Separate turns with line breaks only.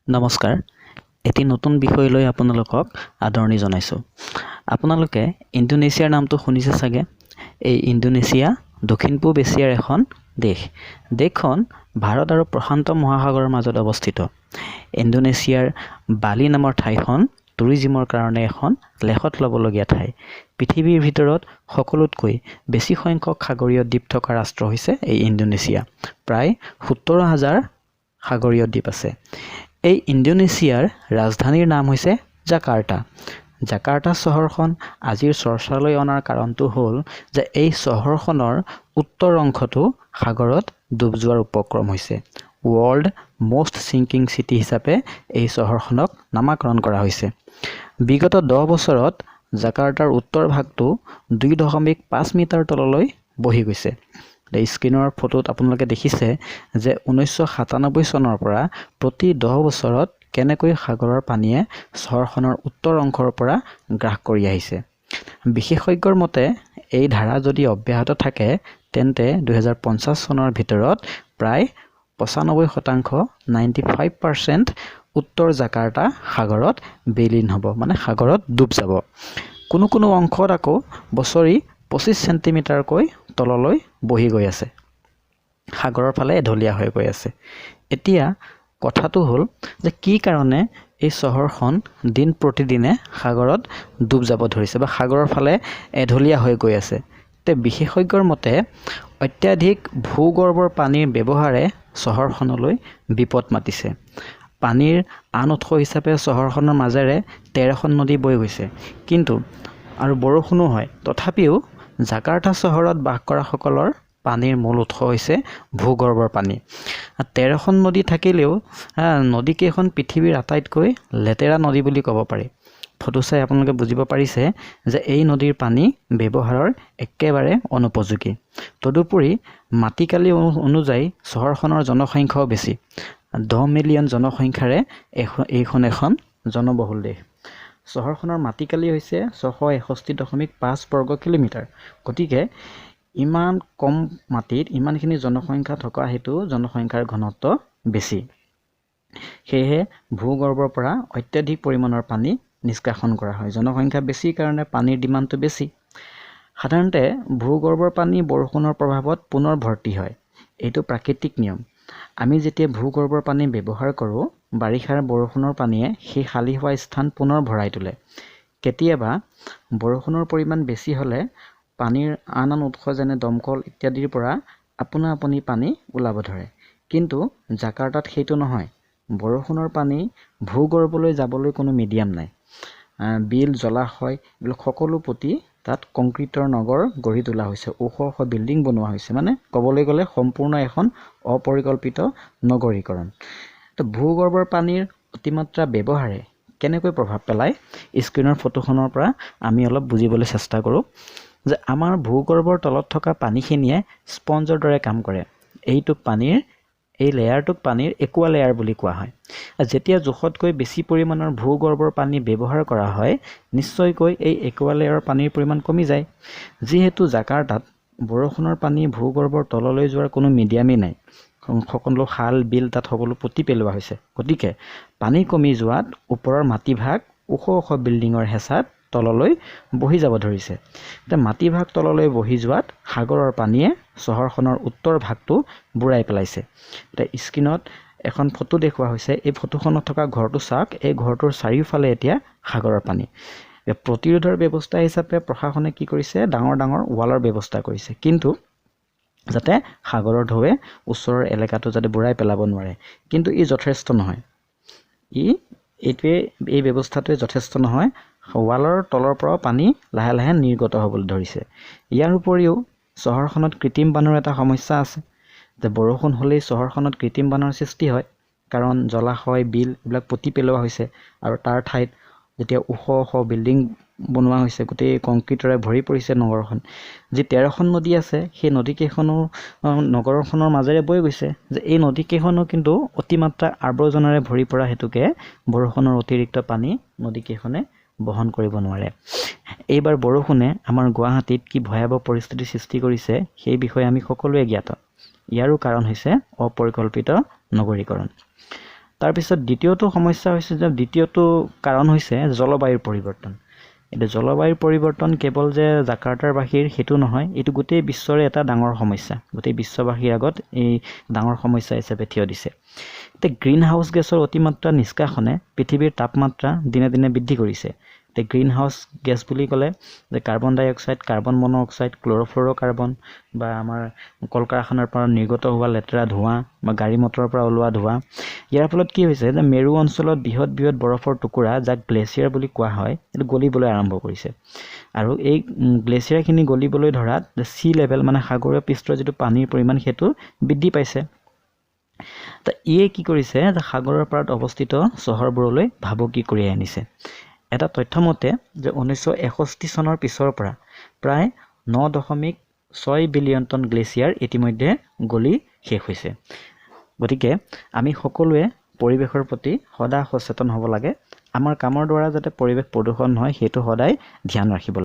নমস্কাৰ, এটি নতুন বিষয় লৈ আপোনালোকক আদৰণি জনাইছোঁ। আপোনালোকে ইণ্ডোনেছিয়াৰ নামটো শুনিছে চাগে। এই ইণ্ডোনেছিয়া দক্ষিণ পূব এছিয়াৰ এখন দেশ। দেশখন ভাৰত আৰু প্ৰশান্ত মহাসাগৰৰ মাজত অৱস্থিত। ইণ্ডোনেছিয়াৰ বালি নামৰ ঠাইখন টুৰিজিমৰ কাৰণে এখন লেখত ল'বলগীয়া ঠাই। পৃথিৱীৰ ভিতৰত সকলোতকৈ বেছি সংখ্যক সাগৰীয় দ্বীপ থকা ৰাষ্ট্ৰ হৈছে এই ইণ্ডোনেছিয়া। প্ৰায় 17,000 সাগৰীয় দ্বীপ আছে। এই ইণ্ডোনেছিয়াৰ ৰাজধানীৰ নাম হৈছে জাকাৰ্টা। জাকাৰ্টা চহৰখন আজিৰ চৰ্চালৈ অনাৰ কাৰণটো হ'ল যে এই চহৰখনৰ উত্তৰ অংশটো সাগৰত ডুব যোৱাৰ উপক্ৰম হৈছে। ৱৰ্ল্ড মষ্ট ছিংকিং চিটি হিচাপে এই চহৰখনক নামাকৰণ কৰা হৈছে। বিগত 10 বছৰত জাকাৰ্টাৰ উত্তৰ ভাগটো 2.5 মিটাৰ তললৈ বহি গৈছে। স্ক্ৰীণৰ ফটোত আপোনালোকে দেখিছে যে 1997 চনৰ পৰা প্ৰতি 10 বছৰত কেনেকৈ সাগৰৰ পানীয়ে চহৰখনৰ উত্তৰ অংশৰ পৰা গ্ৰাস কৰি আহিছে। বিশেষজ্ঞৰ মতে, এই ধাৰা যদি অব্যাহত থাকে, তেন্তে 2050 চনৰ ভিতৰত প্ৰায় 95%, 95% উত্তৰ জাকাৰ্টা সাগৰত বিলীন হ'ব, মানে সাগৰত ডুব যাব। কোনো কোনো অংশত আকৌ বছৰি 25 চেণ্টিমিটাৰকৈ তললৈ বহি গৈ আছে, সাগৰৰ ফালে এঢলীয়া হৈ গৈ আছে। এতিয়া কথাটো হ'ল যে কি কাৰণে এই চহৰখন দিন প্ৰতিদিনে সাগৰত ডুব যাব ধৰিছে বা সাগৰৰ ফালে এঢলীয়া হৈ গৈ আছে? তে বিশেষজ্ঞৰ মতে, অত্যাধিক ভূগৰ্ভৰ পানীৰ ব্যৱহাৰে চহৰখনলৈ বিপদ মাতিছে। পানীৰ আন উৎস হিচাপে চহৰখনৰ মাজেৰে 13খন নদী বৈ গৈছে, কিন্তু আৰু বৰষুণো হয়। তথাপিও জাকাৰ্টা চহৰত বাস কৰাসকলৰ পানীৰ মূল উৎস হৈছে ভূগৰ্ভৰ পানী। 13খন নদী থাকিলেও নদীকেইখন পৃথিৱীৰ আটাইতকৈ লেতেৰা নদী বুলি ক'ব পাৰি। ফটো চাই আপোনালোকে বুজিব পাৰিছে যে এই নদীৰ পানী ব্যৱহাৰৰ একেবাৰে অনুপযোগী। তদুপৰি মাটিকালি অনুযায়ী চহৰখনৰ জনসংখ্যাও বেছি। 10 মিলিয়ন জনসংখ্যাৰে এইখন এখন জনবহুল দেশ। চহৰখনৰ মাটিকালি হৈছে 661.5 বৰ্গ কিলোমিটাৰ। গতিকে ইমান কম মাটিত ইমানখিনি জনসংখ্যা থকা হেতু জনসংখ্যাৰ ঘনত্ব বেছি। সেয়েহে ভূগৰ্ভৰ পৰা অত্যাধিক পৰিমাণৰ পানী নিষ্কাশন কৰা হয়। জনসংখ্যা বেছি কাৰণে পানীৰ ডিমাণ্ডটো বেছি। সাধাৰণতে ভূগৰ্ভৰ পানী বৰষুণৰ প্ৰভাৱত পুনৰ ভৰ্তি হয়। এইটো প্ৰাকৃতিক নিয়ম। আমি যেতিয়া ভূগৰ্ভৰ পানী ব্যৱহাৰ কৰোঁ, বাৰিষাৰ বৰষুণৰ পানীয়ে সেই খালী হোৱা স্থান পুনৰ ভৰাই তোলে। কেতিয়াবা বৰষুণৰ পৰিমাণ বেছি হ'লে পানীৰ আন আন উৎস, যেনে দমকল ইত্যাদিৰ পৰা আপোনা আপুনি পানী ওলাব ধৰে। কিন্তু জাকাৰ্টাত সেইটো নহয়। বৰষুণৰ পানী ভূগৰ্ভলৈ যাবলৈ কোনো মিডিয়াম নাই। বিল, জলাশয় এইবিলাক সকলো পুতি তাত কংক্ৰিটৰ নগৰ গঢ়ি তোলা হৈছে, ওখ ওখ বিল্ডিং বনোৱা হৈছে। মানে ক'বলৈ গ'লে সম্পূৰ্ণ এখন অপৰিকল্পিত নগৰীকৰণ। তো ভূগৰ্ভৰ পানীৰ অতিমাত্ৰা ব্যৱহাৰে কেনেকৈ প্ৰভাৱ পেলায়, স্ক্ৰীণৰ ফটোখনৰ পৰা আমি অলপ বুজিবলৈ চেষ্টা কৰোঁ যে আমাৰ ভূগৰ্ভৰ তলত থকা পানীখিনিয়ে স্পঞ্জৰ দৰে কাম কৰে। এইটোক পানীৰ এই লেয়াৰটোক পানীৰ একোৱা লেয়াৰ বুলি কোৱা হয়। যেতিয়া জোখতকৈ বেছি পৰিমাণৰ ভূগৰ্ভৰ পানী ব্যৱহাৰ কৰা হয়, নিশ্চয়কৈ এই একোৱা লেয়াৰৰ পানীৰ পৰিমাণ কমি যায়। যিহেতু জাকাৰ্টাত বৰষুণৰ পানী ভূগৰ্ভৰ তললৈ যোৱাৰ কোনো মিডিয়ামেই নাই, সকলো খাল বিল তাত সকলো পুতি পেলোৱা হৈছে, গতিকে পানী কমি যোৱাত ওপৰৰ মাটিভাগ ওখ ওখ বিল্ডিঙৰ হেঁচাত তললৈ বহি যাব ধৰিছে। এতিয়া মাটিভাগ তললৈ বহি যোৱাত সাগৰৰ পানীয়ে চহৰখনৰ উত্তৰ ভাগটো বুৰাই পেলাইছে। এতিয়া স্ক্ৰীণত এখন ফটো দেখুওৱা হৈছে। এই ফটোখনত থকা ঘৰটো চাওক। এই ঘৰটোৰ চাৰিওফালে এতিয়া সাগৰৰ পানী। প্ৰতিৰোধৰ ব্যৱস্থা হিচাপে প্ৰশাসনে কি কৰিছে? ডাঙৰ ডাঙৰ ৱালৰ ব্যৱস্থা কৰিছে, কিন্তু যাতে সাগৰৰ ঢৌৱে ওচৰৰ এলেকাটো যাতে বুৰাই পেলাব নোৱাৰে। কিন্তু ই যথেষ্ট নহয়। এই ব্যৱস্থাটোৱে যথেষ্ট নহয়। ৱালৰ তলৰ পৰাও পানী লাহে লাহে নিৰ্গত হ'বলৈ ধৰিছে। ইয়াৰ উপৰিও চহৰখনত কৃত্ৰিম বানৰ এটা সমস্যা আছে যে বৰষুণ হ'লেই চহৰখনত কৃত্ৰিম বানৰ সৃষ্টি হয়। কাৰণ জলাশয়, বিল এইবিলাক পুতি পেলোৱা হৈছে আৰু তাৰ ঠাইত যেতিয়া ওখ ওখ বিল্ডিং বনোৱা হৈছে, গোটেই কংক্ৰিটৰে ভৰি পৰিছে নগৰখন। যি 13খন নদী আছে, সেই নদীকেইখনো নগৰখনৰ মাজেৰে বৈ গৈছে যে এই নদীকেইখনো কিন্তু অতিমাত্ৰা আৱৰ্জনাৰে ভৰি পৰা হেতুকে বৰষুণৰ অতিৰিক্ত পানী নদীকেইখনে বহন কৰিব নোৱাৰে। এইবাৰ বৰষুণে আমাৰ গুৱাহাটীত কি ভয়াৱহ পৰিস্থিতিৰ সৃষ্টি কৰিছে, সেই বিষয়ে আমি সকলোৱে জ্ঞাত। ইয়াৰো কাৰণ হৈছে অপৰিকল্পিত নগৰীকৰণ। তাৰপিছত দ্বিতীয়টো সমস্যা হৈছে যে দ্বিতীয়টো কাৰণ হৈছে জলবায়ুৰ পৰিৱৰ্তন। এতিয়া জলবায়ুৰ পৰিৱৰ্তন কেৱল যে জাকাৰ্টাৰবাসীৰ সেইটো নহয়, এইটো গোটেই বিশ্বৰে এটা ডাঙৰ সমস্যা। গোটেই বিশ্ববাসীৰ আগত এই ডাঙৰ সমস্যা হিচাপে থিয় দিছে। এতিয়া গ্ৰীণ হাউচ গেছৰ অতিমাত্ৰা নিষ্কাশনে পৃথিৱীৰ তাপমাত্ৰা দিনে দিনে বৃদ্ধি কৰিছে। এতিয়া গ্ৰীণ হাউচ গেছ বুলি ক'লে যে carbon dioxide, carbon monoxide, chlorofluorocarbon বা আমাৰ কল কাৰখানাৰ পৰা নিৰ্গত হোৱা লেতেৰা ধোঁৱা বা গাড়ী মটৰৰ পৰা ওলোৱা ধোঁৱা। ইয়াৰ ফলত কি হৈছে যে মেৰু অঞ্চলত বৃহৎ বৃহৎ বৰফৰ টুকুৰা, যাক গ্লেছিয়াৰ বুলি কোৱা হয়, এইটো গলিবলৈ আৰম্ভ কৰিছে। আৰু এই গ্লেছিয়াৰখিনি গলিবলৈ ধৰাত চি লেভেল, মানে সাগৰীয় পৃষ্ঠৰ যিটো পানীৰ পৰিমাণ, সেইটো বৃদ্ধি পাইছে। ইয়ে কি কৰিছে যে সাগৰৰ পাৰত অৱস্থিত চহৰবোৰলৈ ভাবুকি কঢ়িয়াই আনিছে। এটা তথ্য মতে যে 1961 চনৰ পিছৰ পৰা প্ৰায় 9.6 বিলিয়ন টন গ্লেছিয়াৰ ইতিমধ্যে গলি শেষ হৈছে। গতিকে আমি সকলোৱে পৰিৱেশৰ প্ৰতি সদা সচেতন হ'ব লাগে। আমাৰ কামৰ দ্বাৰা যাতে পৰিৱেশ প্ৰদূষণ নহয়, সেইটো সদায় ধ্যান ৰাখিব লাগে।